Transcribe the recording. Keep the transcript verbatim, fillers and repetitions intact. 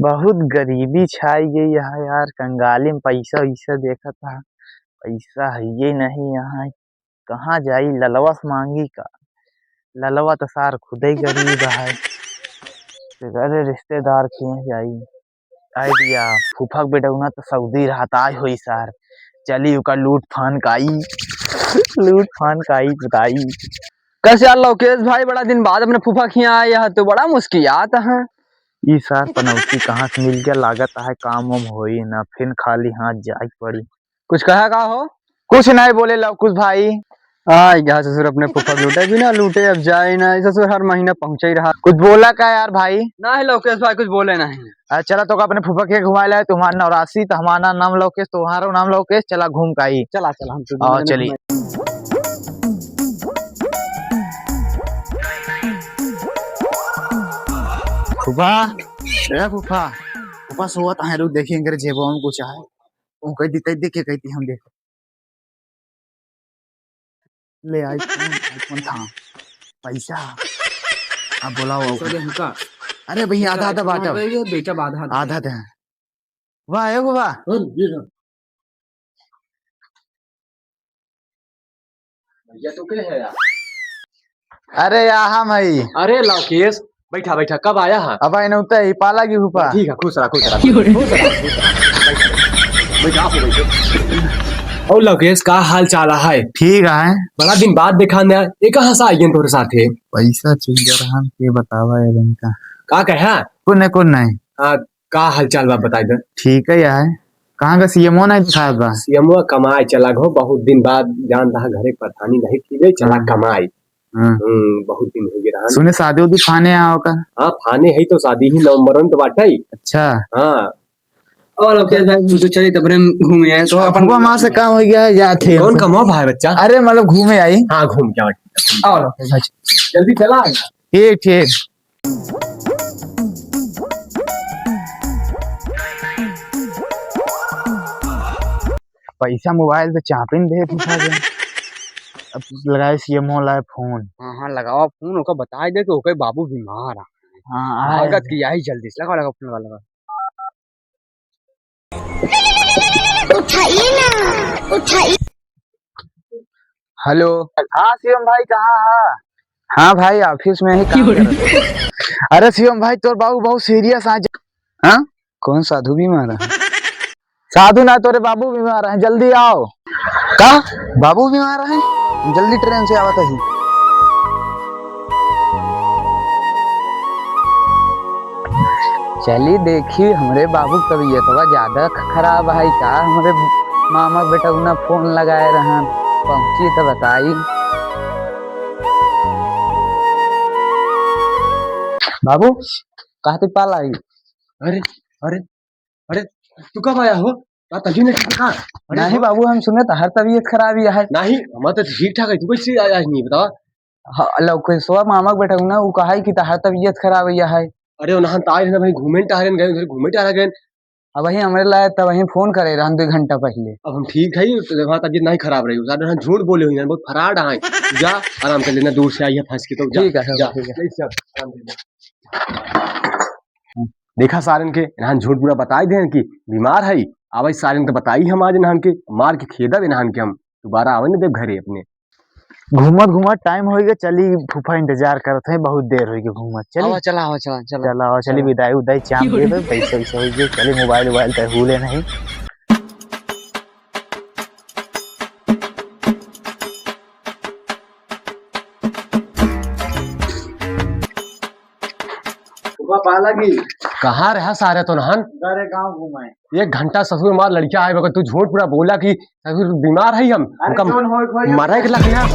बहुत गरीबी छाई गई है यार, कंगाली में पैसा वैसा देखत है, पैसा है ये नहीं यहाँ, कहाँ जाई, ललवा से मांगी का? ललवा तो सार खुदे गरीब है, अरे रिश्तेदार खिए जाई। आइडिया, फूफा के बेटौना तो सऊदी रहत, आय होई सार, चली ओकर लूट फान काई, लूट फान काई बताई। कस यार लौकेश भाई, बड़ा दिन बाद अपने फूफा खिया आए हैं, तो बड़ा मुस्कियात हैं। ई सार पनौती कहाँ से मिल गया, लागत है काम वाम होई ना, फिर खाली हाथ जाए पड़ी। कुछ कहा का हो? कुछ नहीं बोले लौकुश भाई। आ, यहाँ ससुर अपने फूफा के लूटे, बिना लूटे अब जाए ना, ससुर हर महीना पहुँचे ही रहा। कुछ बोला का यार भाई? ना है लौकेश भाई, कुछ बोले नहीं। आ, चला तो अपने फूफा के घुमाए लाए, तुम्हारा नवरासी, तो हमारा नाम लौकेश, तुम्हारा नाम लौकेश, चला घूम का आई। चला, चला, हम तो आओ, घूमने चलिए। घुमाए। फूफा, ए फूफा, फूफा सोवत है, रुक देखिए, इनकर जेबवा में कुछ है। वो कह दी, तै देख के कहती हम देखो। ले iPhone, iPhone था। पैसा। अब बोलाओ। अरे हमका। अरे भैया, आधा, आधा बांटो। अरे ये बेटा, आधा, आधा। आधा दे। वाह, ए वाह। हाँ, ये लो। भैया, तू के है यार? अरे, या हम हई। अरे, लौकेश, बैठा, बैठा, कब आया है? अब आए नौते ही, पाला की फूफा। ठीक है, खुश रहा, खुश रहा, खुश रहा, खुश रहा। बैठा, बैठा, आप बैठो। और लौकेश, का हाल चाल है? ठीक है। बड़ा दिन बाद देखा ना, ये कहाँ से आई गए तोरे साथे? पैसा चाहिए रहन के बतावा ये इनका। का कहा? कुछ नहीं, कुछ नहीं। हाँ, का हाल चाल बा, बताई दे। ठीक है यार। कहाँ का सीएमओ नहीं दिखात बा? सीएमओ कमाए चला गो, बहुत दिन बाद जान रहा घरे परेशानी नहीं थी गई, चला हाँ। कमाए। हाँ। हम्म, बहुत दिन हो गया रहा। सुने शादी उदी फाने आओ का? हाँ, फाने है तो शादी ही नवंबर में तो बाटे ही। अच्छा। हाँ। और लौकेश भाई, हम तो चली तब हम घूमे आए। तो अपन फुआ माँ से काम हो गया है, जाते हैं। कौन कमाओ भाई बच्चा? अरे मतलब घूमे आई। हाँ, घूम के आओ। आओ लौकेश भाई। जल्दी चला। ठीक, ठीक। पैसा मोबाइल से चापिन दे दिखा दे। अब लगाए सीएमओ लाए फोन। हाँ, हाँ, लगावा फोन, ओका बताई दे कि ओके बाबू बीमार है। हाँ, आए। भगत की आई जल्दी से, लगावा, लगावा फोन, लगावा, लगावा। उठाइए ना, उठाइए। हेलो। हाँ शिवम भाई, कहाँ है? हाँ भाई, ऑफिस में ही काम करत है। अरे शिवम भाई, तोर बाबू बहुत सीरियस है। हाँ? कौन साधु बीमार है? साधु ना, तोरे बाबू बीमार है, जल्दी आओ। का? बाबू बीमार है? जल्दी ट्रेन से आवत ही। चली देखी, हमरे बाबू के तबीयतवा ज्यादा ख-, खराब है का? हमरे मामा बेटौना फोन लगाए रहन, पहुँची त बताई। बाबू, कहाँ तक पाला आई? अरे, अरे, अरे, तू कब आया हो? का तबीयत नहीं ठीक है का? अरे नहीं हो? बाबू, हम सुने तहार तबीयत खराब ही है। नहीं, हमार तो ठीक ठाक है, तू कैसे आया है, नहीं बतावा? हाँ, लौकेशवा मामा के बेटौना, उ कहा है कि तहार तबीयत खराब ही है। अरे, उन्हां तो आए रहे ना भाई, घूमे टहरे गए, उधर घूमे टहरे गए। अब वही हमरे लाए, तब वही फोन करे रहन दो घंटा पहले। अब हम ठीक है, तो हमार तबीयत नहीं खराब रही, सारे हम झूठ बोले हुई हैं, बहुत फराड आए। जा, आराम कर लेना, दूर से आई है फंस के, तो जा, ठीक है, जा, ठीक है। नहीं, जा, आराम कर लेना। देखा सारन के, इन्हान झूठ पूरा बताई देन कि बीमार है। अब इस सारन के बताई हम आज इन्हान के, मार के खेदब इन्हान के हम, दोबारा आवे न देब घरे अपने। घूमत घूमत टाइम हो गया, चली फूफा इंतजार करत है, बहुत देर हो गई घूमत। चली। आवा, चला, आवा, चला, चला। चला, आवा, चली, चला। विदाई उदाई चाम दे दे, पैसा वैसा हो गया, चली मोबाइल वोबाइल तो भूले नहीं। फूफा पाला की। कहाँ रहा सारे तो नहन? सारे गांव घुमाए। एक घंटा ससुर मार लड़किया आए बगैर तू झूठ पूरा बोला कि ससुर बीमार है हम। अरे उनका जौन होए, होए, मरे के लखना।